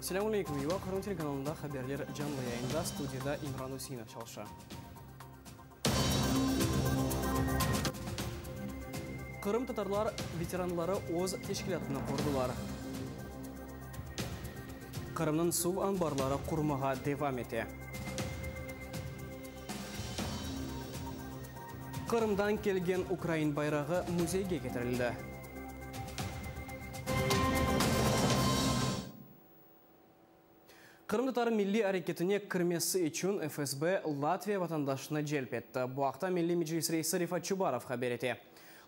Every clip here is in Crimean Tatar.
Selâmün aleyküm, UA Qırım telekanalında haberler canlı yayında, studiyada İmran Üseinov çalışa. Qırımtatarlar veteranları öz teşkilâtını qurdılar. Qırımnıñ suv anbarları qurumağa devam ete. Qırımdan kelgen ukrain bayrağı müzeyge ketirildi. Qırımtatar milliy areketine kirmesi içün FSB Latviya vatandaşını celp etti. Bu aqta Milliy Meclis reisi Refat Çubarov haber ete.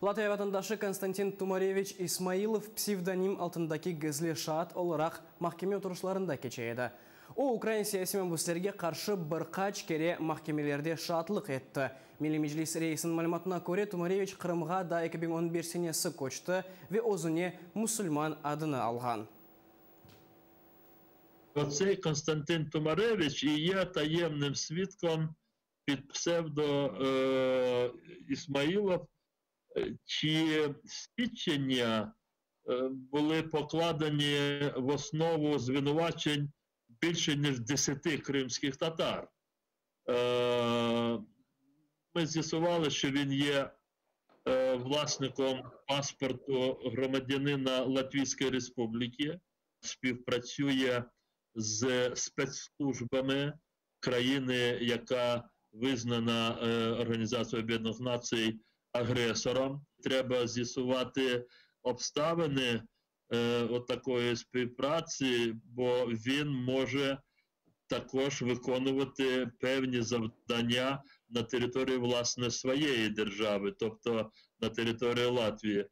Latviya vatandaşı Konstantin Tumareviç İsmailov psevdonim altındaki gizli şaat olaraq mahkeme oturışlarında keçe edi. O, ukrain siyasiy mabüslerge qarşı bir qaç kere mahkemelerde şaatlıq etti. Milliy Meclis reisiniñ malümatına köre, Tumareviç Qırımğa daa 2015 senesi köçti ve özüne musulman adını alğan. Otsey Konstantin Tumareviç i ye tayemnım svitkom pid psevdo İsmailov, çyi svidçennya buli pokladeni v osnovu zvinuvaçen bilşe nij deseti krimskih tatar. Mi z'yasuvali, şço vin ye vlasnikom pasportu gromadyanina Latviyskoyi Respubliki, spivpratsüye z spetslujbami krayini, yaka viznana Organizatsiyeyu Ob'yednanih Natsiy agresorom. Treba z'yasuvati obstavini otakoyi spivpratsi, bo vin može takož vikonuvati pevni zavdanya na teritoriyi, vlasne, svoyeyi derjavi, tobto na teritoriyi Latviyi.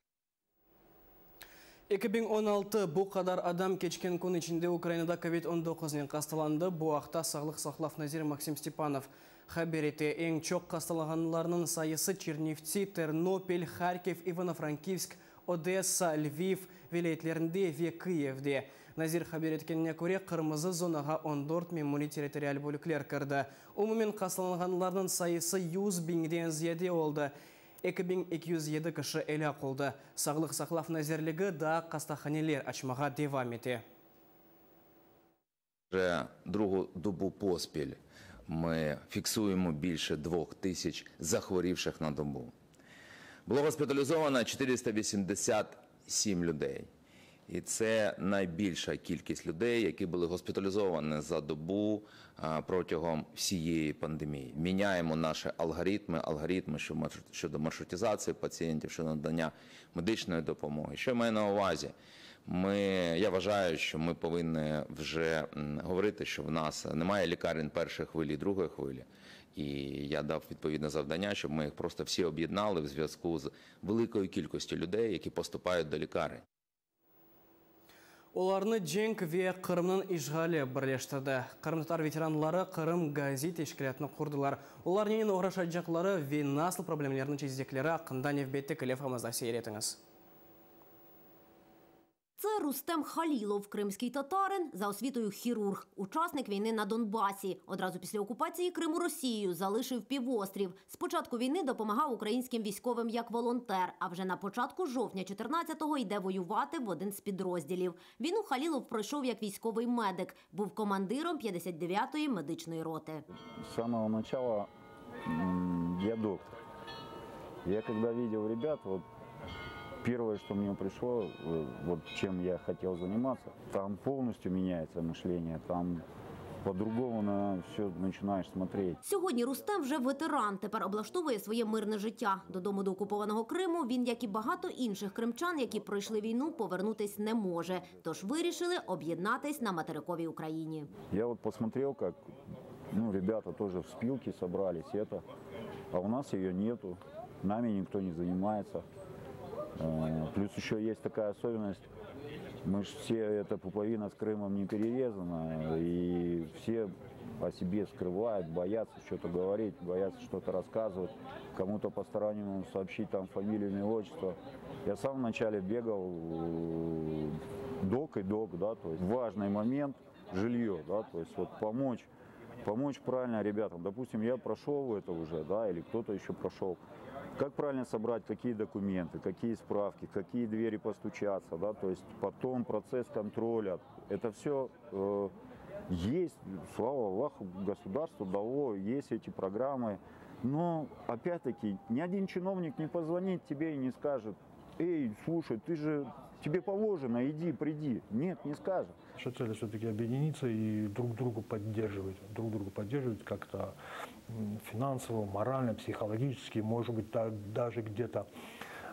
2016 bu qadar adam keçken kün içinde Ukrainada kovid 19nen hastalandı. Bu aqta sağlıq saqlav naziri Maksim Stepanov haber ete. Eñ çoq hastalanğanlarnıñ sayısı Çernivtsi, Ternopil, Harkiv, İvano-Frankivsk, Odessa, Lviv vilâyetlerinde ve Kıyivde. Nazir haber etkenine köre, qırmızı zonağa 14 memuriy-territorial bölükler kirdi. Umumen hastalanğanlarnıñ sayısı 100 biñden ziyade oldı. 2207 kişi elâk oldı. Sağlıq saqlav nazirligi daa hastahaneler açmağa devam ete. Вже другу добу поспіль ми фіксуємо більше 2000 захворівших на добу. Було госпіталізовано 487 людей. І це найбільша кількість людей, які були госпіталізовані за добу протягом всієї пандемії. Міняємо наші алгоритми, алгоритми щодо маршрутизації пацієнтів, щодо надання медичної допомоги. Що я маю на увазі? Я вважаю, що ми повинні вже говорити, що в нас немає лікарень першої хвилі і другої хвилі. І я дав відповідне завдання, щоб ми їх просто всі об'єднали в зв'язку з великою кількістю людей, які поступають до лікарень. Olarnı cenk ve Qırımnıñ işğali birleştirdi. Qırımtatar veteranları Qırım Gazi teşkilâtını qurdılar. Olar nenen oğraşacaqları ve nasıl problemlerni çezecekleri aqqında nevbetteki levhamızda seyir etiñiz. Це Рустем Халілов, кримський татарин, за освітою хірург, учасник війни на Донбасі. Одразу після окупації Криму Росією залишив півострів. З початку війни допомагав українським військовим як волонтер, а вже на початку жовтня 14-го йде воювати в один з підрозділів. Війну Халілов пройшов як військовий медик, був командиром 59-ї медичної роти. З самого начала я доктор. Я когда видел ребят, первое, что мне пришло, чем я хотел заниматься, там полностью меняется мышление, там по-другому на все начинаешь смотреть. Сьогодні Рустем вже ветеран, тепер облаштовує своє мирне життя. Додому до окупованого Криму він, як і багато інших кримчан, які пройшли війну, повернутись не може. Тож вирішили об'єднатись на материковій Україні. Я посмотрел, как ребята тоже в спилке собрались, а у нас ее нету, нами никто не занимается. Плюс еще есть такая особенность, мы ж все, эта пуповина с Крымом не перерезана, и все о себе скрывают, боятся что-то говорить, боятся что-то рассказывать, кому-то постороннему сообщить фамилию, имя, отчество. Я сам вначале бегал док и док, да, то есть важный момент жилье, да, то есть вот помочь, помочь правильно ребятам. Допустим, я прошел это уже, да, или кто-то еще прошел. Как правильно собрать, какие документы, какие справки, какие двери постучаться, да, то есть потом процесс контроля. Это все э, есть, слава Аллаху, государство дало, есть эти программы. Но, опять-таки, ни один чиновник не позвонит тебе и не скажет, эй, слушай, ты же, тебе положено, иди, приди. Нет, не скажет. Наша цель все-таки объединиться и друг другу поддерживать, друг друга поддерживать как-то финансово, морально, психологически, может быть, даже где-то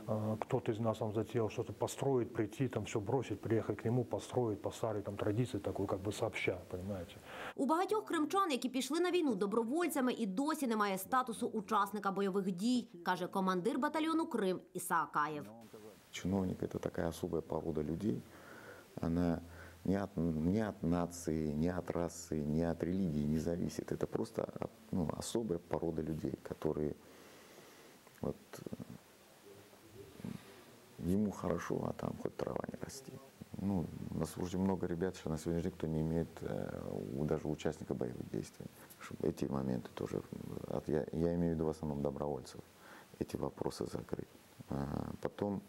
э, кто-то из нас там затеял что-то построить, прийти, там все бросить, приехать к нему, построить по старой там традиции такой, как бы сообща, понимаете. У багатьох кримчан, які пішли на війну добровольцями, і досі немає статусу учасника бойових дій, каже командир батальйону Крим Іса Акаєв. Чиновник – это такая особая порода людей. Она ни от, ни от нации, ни от расы, ни от религии не зависит. Это просто ну, особая порода людей, которые вот, ему хорошо, а там хоть трава не расти. Ну, у нас уже много ребят что на сегодняшний день, кто не имеет э, даже участника боевых действий. Чтобы эти моменты тоже, я, я имею в виду в основном добровольцев, эти вопросы закрыть. А потом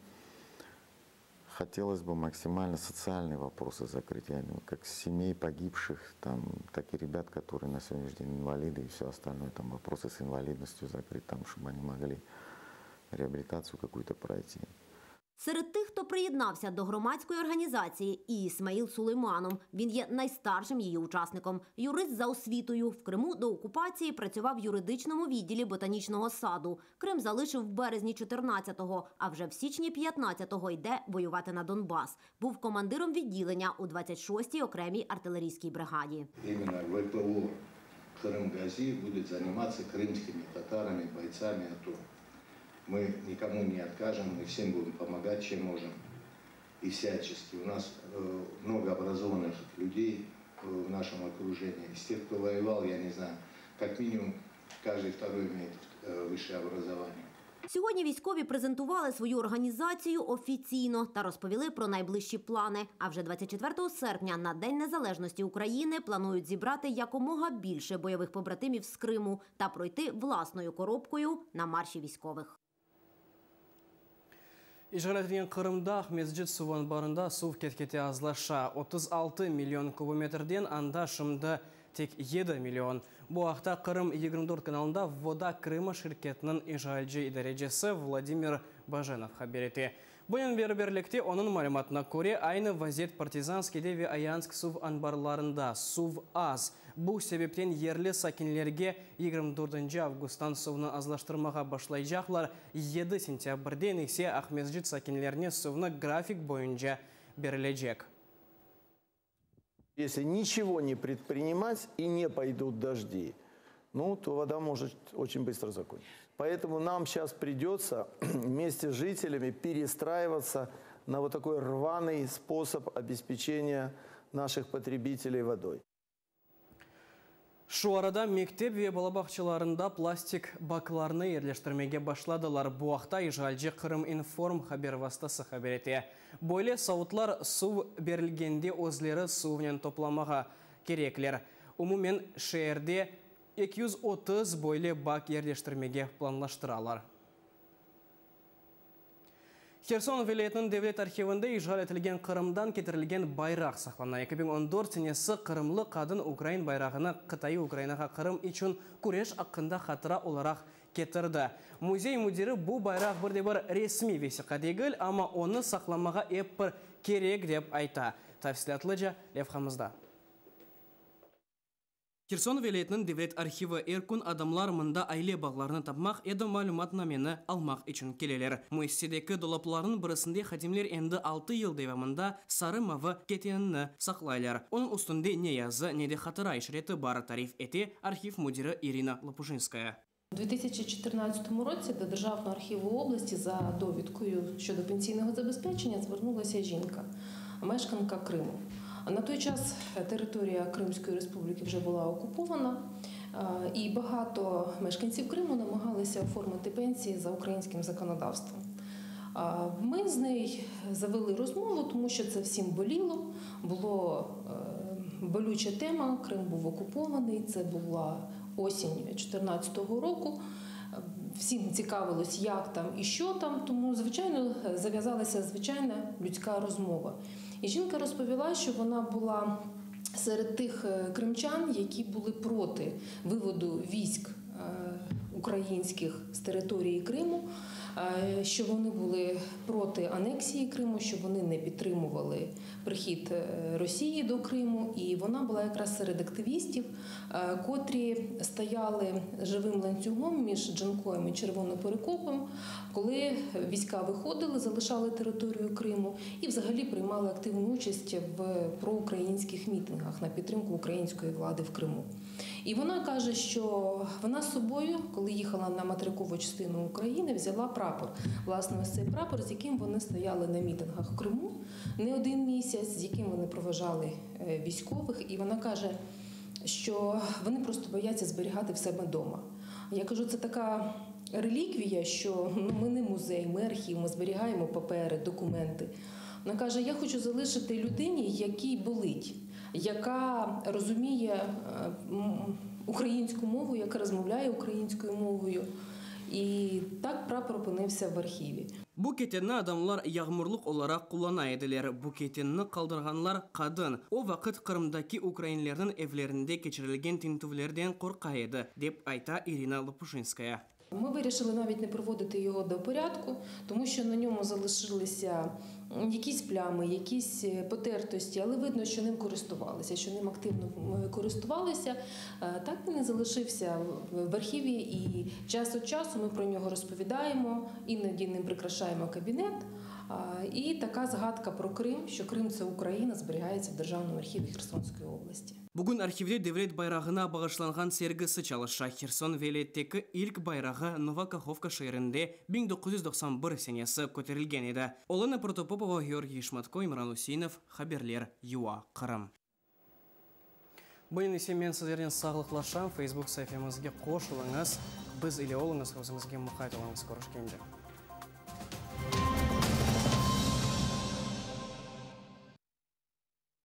хотелось бы максимально социальные вопросы закрыть. Я имею, как семей погибших, там, так и ребят, которые на сегодняшний день инвалиды и все остальное, там вопросы с инвалидностью закрыть, там, чтобы они могли реабилитацию какую-то пройти. Серед тих, хто приєднався до громадської організації, і Ісмаїл Сулейманов. Він є найстаршим її учасником. Юрист за освітою. В Криму до окупації працював в юридичному відділі ботанічного саду. Крим залишив в березні 14-го, а вже в січні 15-го йде воювати на Донбас. Був командиром відділення у 26-й окремій артилерійській бригаді. Именно ВПО Крым-Гази будет заниматься крымскими татарами, бойцами АТО. Мы никому не откажем, мы всем будем помогать, чем можем. И всячески. У нас э, много образованных людей э, в нашем окружении. Из тех, кто воевал, я не знаю, как минимум каждый второй имеет э, высшее образование. Сьогодні військові презентували свою організацію офіційно та розповіли про найближчі плани. А вже 24 серпня на День Незалежності України планують зібрати якомога більше бойових побратимів з Криму та пройти власною коробкою на марші військових. İşğal etilgen Qırımda Aqmescit suv anbarında suv ket-kete azlaşa. 36 million kubometrden anda şimdi tek 7 million. Bu aqta Qırım 24 kanalında Voda Krıma şirketiniñ işğalci idarecisi Vladimir Bajenov haber ete. Bunen beraberlikte onıñ malümatına köre aynı vaziyet Partizanskiyde ve Ayansk suv anbarlarında suv az. Bu sebepten yerli sakinlerge 24 avgusttan suvnı azlaştırmağa başlaycaqlar. 7 sentâbrden ise Aqmescit sakinlerine suvnı grafik boyunca berilecek. Если ничего не предпринимать и не пойдут дожди, ну, то вода может очень быстро закончиться. Поэтому нам сейчас придется вместе с жителями перестраиваться на вот такой рваный способ обеспечения наших потребителей водой. Şu arada mektep ve bala bağçalarında plastik baklarnı yerleştirmege başladılar. Bu aqta işğalci Qırım-İnform haber vastası haber ete. Böyle savutlar suv berilgende özleri suvnen toplamağa kerekler. Umumen şeerde 230 böyle bak yerleştirmege planlaştıralar. Herson vilâyetiniñ devlet arhivinde işğal etilgen Qırımdan ketirilgen bayraq saqlana. 2014 senesi qırımlı qadın ukrain bayrağını qıtaiy Ukrainağa Qırım içün küreş aqqında hatıra olaraq ketirdi. Müzey müdiri bu bayraq bir de bir resmiy vesiqa degil, amma onı saqlamağa ep bir kerek dep ayta. Tafsilâtlıca levhamızda. Herson vilâyetiniñ devlet arhivi er kün adamlar mında aile bağlarını tapmaq ya da malümatnameni almaq içün keleler. Müessisedeki dolaplarnıñ birisinde hadimler endi 6 yıl devamında sarı mavı ketenni saqlaylar. Onıñ üstünde ne yazı, ne de hatıra işareti bar tarif ete arhiv müdiri Irina Lopuşinskaya. У 2014 році до Державного архіву області за довідкою щодо пенсійного забезпечення звернулася жінка, мешканка Криму. На той час територія Кримської республіки вже була окупована, і багато мешканців Криму намагалися оформити пенсії за українським законодавством. Ми з нею завели розмову, тому що це всім боліло, було болюча тема, Крим був окупований, це була осінь 2014 року. Всім цікавилось, як там і що там, тому, звичайно, зав'язалася звичайна людська розмова. І жінка розповіла, що вона була серед тих кримчан, які були проти виводу військ українських з території Криму, що вони були проти анексії Криму, що вони не підтримували прихід Росії до Криму. І вона була якраз серед активістів, котрі стояли живим ланцюгом між Джанкоєм і Червоноперекопом, коли війська виходили, залишали територію Криму і взагалі приймали активну участь в проукраїнських мітингах на підтримку української влади в Криму. І вона каже, що вона з собою, коли їхала на материкову частину України, взяла прапор. Власне, ось цей прапор, з яким вони стояли на мітингах в Криму не один місяць, з яким вони проважали військових. І вона каже, що вони просто бояться зберігати в себе вдома. Я кажу, це така реліквія, що ми не музей, ми архів, ми зберігаємо папери, документи. Вона каже, я хочу залишити людині, якій болить, яка розуміє українську мову, яка розмовляє українською мовою. І так прапор опинився в архіві. Bu ketenni adamlar yağmurlıq olaraq qullana ediler. Bu ketenni qaldırğanlar qadın. O vaqıt Qırımdaki ukrainlerniñ evlerinde keçirilgen tintüvlerden qorqa edi, dep ayta İrina Lopuşinskaya. Ми вирішили навіть не приводити його до порядку, тому що на ньому залишилися якісь плями, якісь потертості, але видно, що ним користувалися, що ним активно користувалися. Так він і залишився в архіві, і час від часу ми про нього розповідаємо, іноді ним прикрашаємо кабінет. І така згадка про Крим, що Крим – це Україна, зберігається в Державному архіві Херсонської області. Bugün arhivde devlet bayrağına bağışlanğan sergisi çalışa. Herson vilâyetindeki ilk bayrağı Nova Kahovka şeerinde 1991 senesi köterilgen edi. Olena Protopopova, Georgiy Şmatko, İmran Useinov, Haberler, UA, Qırım. Bunen ise men sizlernen sağlıqlaşam. Facebook saifemizge qoşulıñız. Biz ile oluñız, özüñizge muqayt oluñız. Körüşkence.